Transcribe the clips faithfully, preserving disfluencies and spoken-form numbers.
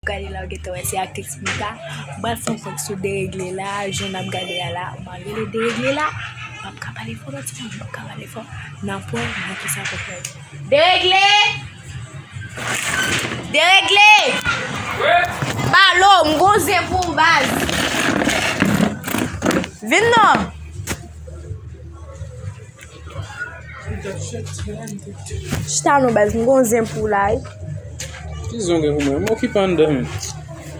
Gade la, w gentan wè se aktris Mika. M pral fè yon prank sou Deregle la, jan n ap gade a la. M ap rele Deregle la. M p ap ka pale fò, non, timoun, m p ap ka pale fò. N ap wè nan kisa pou fè. Deregle! Deregle! Balo, m gon zen pou ou, baz. Vin non. Chita non, baz, m gon zen pou ou la, wi. Ki zen w gen pou mwen? M okipe anndan, men.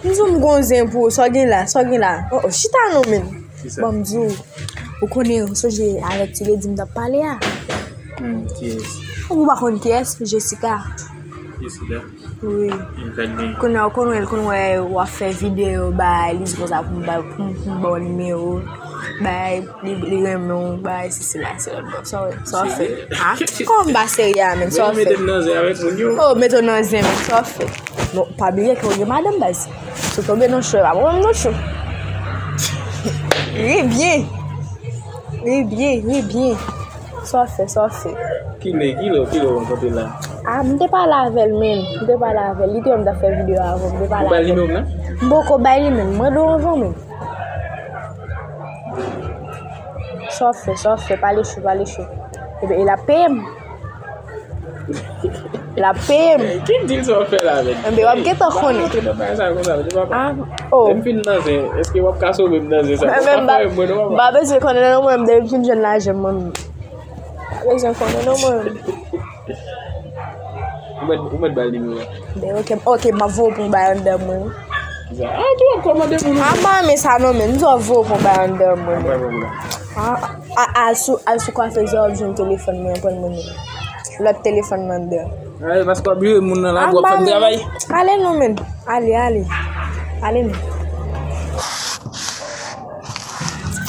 M di w m gon zen pou ou, sa w gen la, sa w gen la. Oh, oh, chita non, men. Kisa? Bon, m di w, ou konnen, ou sonje avèk Ti Ledi m t ap pale a? Hmm, kiyès? Ou pa konn kiyès? Jessica. Jessica? Wi. Li fèk gen. Kounye a, ou konn wè, l konn wè w ap fè videyo, bay, li di konsa pou m ba, pou m, pou m ba w nimewo, bay, li, li renmen w, bay, sesi la, se lòt bò. Sa w, sa w fè? Serye? Ah, kòman m pa serye a, menm, sa w fè? Mete m nan zen avèk moun yo. Oh, mete w nan zen, menm, sa w fè? Non, pa bliye ke w gen madanm, baz. Si w tonbe nan cho, e pa mwen menm nan cho. Ri byen. Ri byen, ri byen. Sa w fè, sa w fè? Kilè, kilè, kilè w rankontre l la? Ah, m te pale avè l, menm. M te pale avè l. Li te wè m t ap fè videyo avè w. M te pale avè l. Ou bay nimewo m nan? M poko bay li, menm. Mande w anvan, menm. Sa w fè, sa w fè? Pale cho, pale cho. Epi, e l ap peye m. L ap peye m. Ki dil sa w fè la, menm? Enben, w ap gentan konnen. Pa rantre nan bagay sa konsa, menm, papa. Ah, oh. Lè m fin nan zen, èske w ap ka sove m nan zen sa? Enben, w pa fè mwen, non, papa. M pa bezwen konnen, non, mwen, depi m fin jwenn lajan, mwen. M pa bezwen konnen, non, mwen. Ou mèt, ou mèt ba l nimewo a. Ben, ok, ok, m ap voye w pou w bay anndan mwen. Kisa? Ah, tou w ap kòmande moun. Ah, m pa renmen sa, non, men. M di w ap voye w pou w bay anndan mwen. Ah, ah, al sou, al sou kwafèz la, w ap jwenn telefòn mwen, pran mwen. Lòt telefòn nan anndan. Ay, paske w ap jere moun nan la, pou w ap fè m travay. Ale non, men. Ale, ale. Ale non.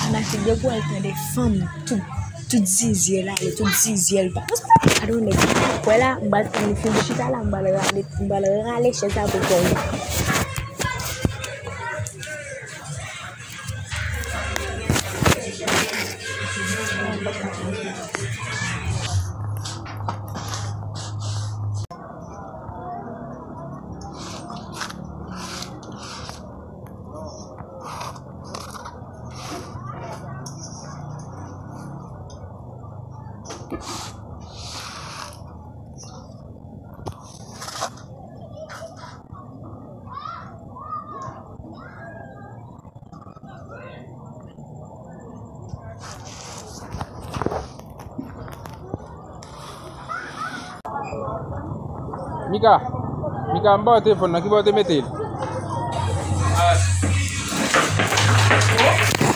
Fanatik, depi w al pran de fanm, tout, tout zizyè l ale, tout zizyè l pa. Gade yon nèg. Wè la, m pral pran li fin chita la, m pral rale, m pral rale chèz la pou kò w. Mika, Mika, m ba w telefòn nan, ki bò w te mete l?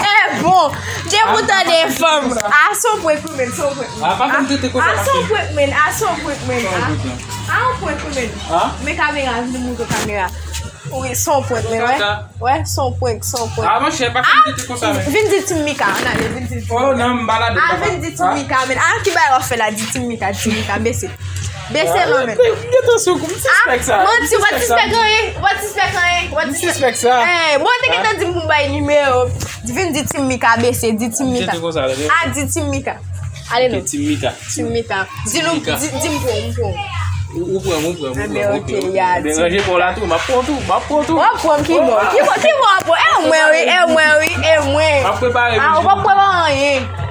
Eh, bon, depi w tande fanm. A, se yon prank, men, se yon prank. A, pa fè m trete konsa, a, se yon prank, men, a, se yon prank, men. A, a, yon prank, men. Men kamera, vin moutre kamera. Wi, se yon prank, men, wè. Wè, se yon prank, se yon prank. Ah, monchè, pa fè m di konsa, men. Vin di Team Mika, ann ale, vin di Team Mika. Oh, non, m pa ladan, papa. Ah, vin di Team Mika, men. Ah, ki bagay w ap fè la, di Team Mika, Team Mika, bese. Bese non, men. M gentan sou kou, m sispèk sa. Ah, manti, w pa t sispèk anyen, w pa t sispèk anyen, w pa t sispèk. M sispèk sa. Eh, bon, te gentan di m pou m bay nimewo. Vin di Team Mika, bese, di Team Mika. Ah, di Team Mika. Ale non. Ok, Team Mika. Team Mika. Di nou, di, di m pran, m pran. Ou, ou pran, ou pran, ou pran. Enben, ok, ok. Enben, ranje pa w la tou, m ap pran w tou, m ap pran w tou. W ap pran m ki bò? Ki bò, ki bò w ap pran? E mwen wi, e mwen wi, e mwen. M ap prepare pou jodi. Ah, ou p ap prepare anyen.